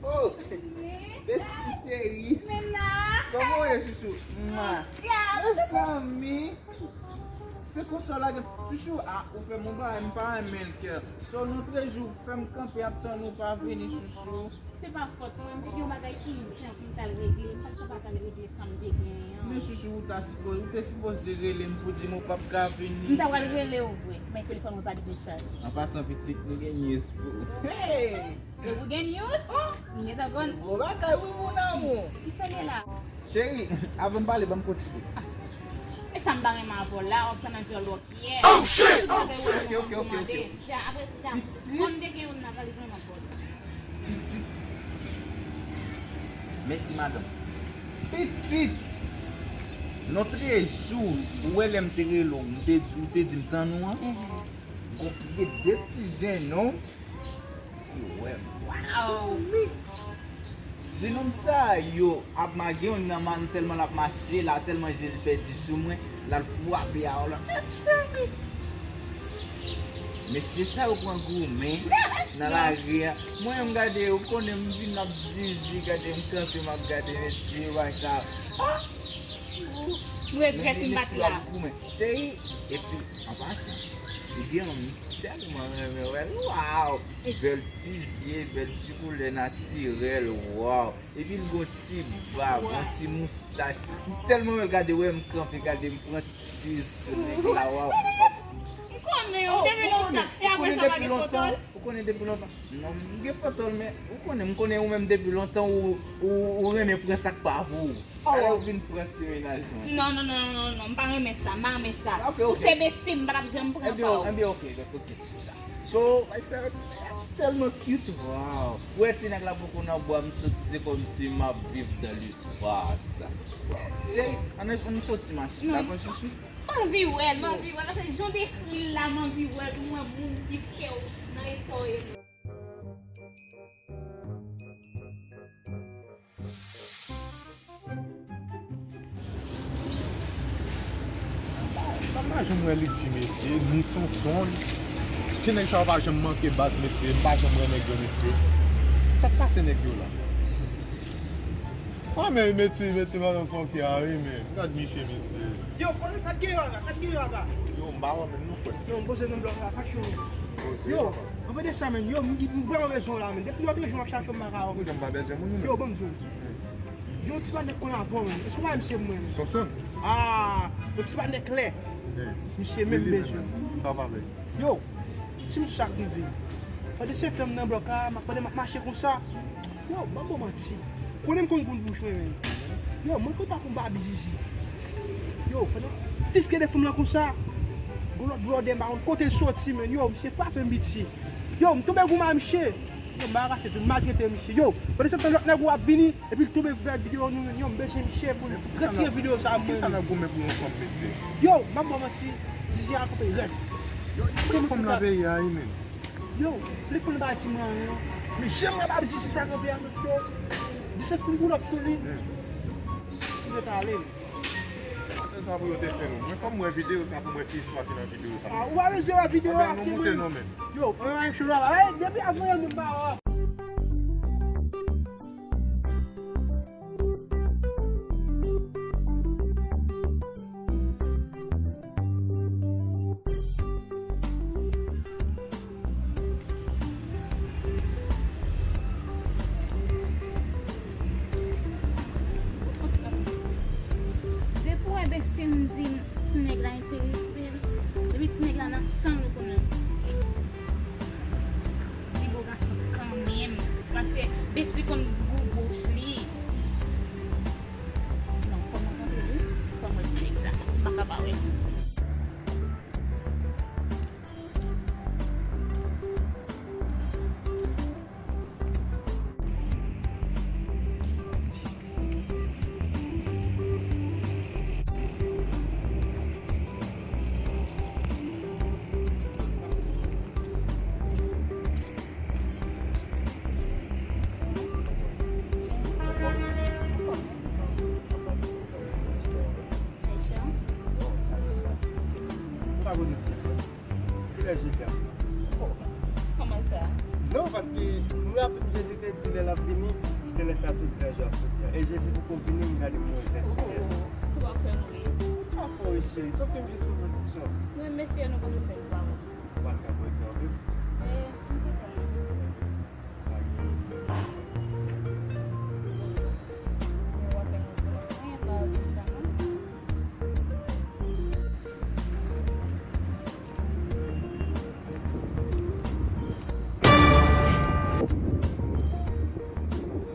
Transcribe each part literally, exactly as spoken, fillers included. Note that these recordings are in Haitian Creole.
Oh! Besti cheri. Kòman w ye, chouchou? Mwa. Mezanmi. Se konsa w lage m. Chouchou, a, ou fè m yon bagay, m pa renmen l kè. So, lòt jou, fè m kanpe ap tann ou pa vini, chouchou. Se pa fòt mwen, m te gen yon bagay ijan pou m t al regle, m pa t kapab al regle sa m te genyen an. Men chouchou, ou ta sipoze, ou te sipoze rele m pou di m ou p ap ka vini. M ta pral rele w vre, men telefòn mwen pa t gen chaj. An pasan, pitit, nou gen news pou ou. Hey! E ou gen news? Oh! M gentan konn. Se gwo bagay wi, mon amour. Kisa gen la? Cheri, avan m pale, ban m konn ti kou. E sa m pa renmen avè w la, w ap pran nan djòl wòkyè. Oh, shit! Ok, ok, ok, ok. Ja, apre, ja. Pitit. Kòm m te gen youn nan valiz mwen, m ap ba w. Pitit. Mèsi, madanm. Pitit. Lòt jou, ou wè lè m te rele w, m te di, ou te di m tann ou an. Mhm. Gon de ti jennonm ki wè m. Wow! Mezanmi! Jennonm sa yo ap mage youn nan man tèlman l ap mache la, tèlman je l pèdi sou mwen, l al frape a w la. Mezanmi! Mesye sa yo pran goumen nan lari a. Mwen menm gade, ou konnen m vin ap vivi, gade m kanpe, m ap gade mesye yo bay sa. Ah! M regrèt m pa t la. Cheri, epi, an pasan, ou gen yon m tèlman renmen wè l. Waw! Bèl ti zye, bèl ti koulè natirèl, waw! Epi l gon ti bab, gon ti moustach. M tèlman wè l, gade, wè m kanpe, gade m pran ti sou nèg la, waw! M konnen w depi lontan. E apre sa, w pa gen foto l? Ou konnen depi lontan? Non, m gen foto l, men ou konnen, m konnen ou menm depi lontan, ou, ou, ou renmen pran sa k pa pou ou. Oh. Alò, ou vin pran ti mennaj mwen. Non, non, non, non, non, m pa renmen sa, m pa renmen sa. Ok, ok. Ou se besti m, m pa t ap janm pran pa w. Ebyen, ebyen, ok, ok, ok, sista. So, ay sa tèlman cute, wow. Ou wè ti nèg la poko nan bwa, m santi se kòmsi m ap viv dans l'histoire, sa. Cheri, ann, ann fè yon ti mache, dakò, chouchou? M anvi wè l, m anvi wè l, paske jan w dekri l la, m anvi wè l pou m wè moun ki fè w nan eta w ye. M pa janm wè Lidji, mesye, ni Sonson. Ti nèg sa yo pa janm manke baz, mesye. M pa janm wè nèg yo, mesye. Sa k pase nèg yo la? Ah, men, men ti, men ti madanm funky a, wi, men. Gad Miche, mesye. Yo, konnen sa k gen yo la, sa k gen yo la. Yo, m pa wè menm non, frè. Yo, m poze nan blòk la, pa cho. Yo, anpil de sa, men. Yo, m, m vrèman bezwen w la, men. Depi lòt jou, m ap chache w, m pa ka wè w. Ou janm pa bezwen moun, non, men. Yo, ban m di w. Yon ti pa nèg konn avè w, men. Èske w pa wè misye mwen? Sonson. Ah, yon ti pa nèg klè. Misye menm bezwen. Sa w pa vle. Yo, si m di sa k rive. Pandan se tan m nan blòk la, m ap pandan m ap mache konsa. Yo, m ap ba w manti. Konnen m konn konn bouch mwen, men. Yo, mwen konn tankou Babi Zizi. Yo, pandan fiske de fanm lan konsa, gon lòt blòdè m pa konn kote l soti, men. Yo, misye frape m piti. Yo, m tonbe goumen a misye. Yo, m ba rache tou, m maltrete misye. Yo, pandan se tan lòt nèg ou ap vini, epi l tonbe fè videyo nou, yo, m bezwen misye pou l retire videyo sa a mwen. Kisa n ap goumen pou yon fanm, mesye? Yo, m ap ba w manti, Zizi a kanpe rèd. Yo, ki fanm nan peyi a, wi, men? Yo, telefòn pa di mwen anyen. Men jan m wè Babi Zizi sa kanpe a, mesye, disèt pou m pull up sou li. M ret ale. Sa se sa pou yo te fè nou. Mwen fò m wè videyo sa pou m wè ki istwa ki nan videyo sa. Ah, ou pa bezwen wè videyo a, nou moute non, men. Yo, mwen pa cho la. Depi avan yè m pa wè. Depi w wè besti m di m ti nèg la enterese l, depi Ti nèg la nan san l, ou konnen. Li bo gason kanmenm. Paske Besti konn gou bouch li. Non, fò m rankontre li. Fò m wè ti nèg sa. M pa ka pa wè l. Sa pozitif. Kilè jedi a? Oh, kòman sa? Non, paske m raple m Jezi te di lè l ap vini, se lè sa tout zèjè ap soti a. E Jezi poko vini, m gade m wè zèjè. Oh, ou ap fè m ri. M pa fè w ri, cheri. Se yon fim jis pou soti sou. Mwen, mesye, nou panse se nou pa bon. Ou pa ka poze anpil. Eh, m kontan.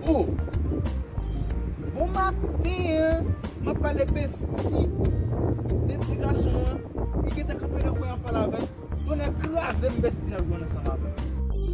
Oh! Bon maten, m ap pale Besti de ti gason an. Li gentan kanpe nan kwen an pale avè l. Tonnè kraze m, Besti ap jwenn ansanm avè l.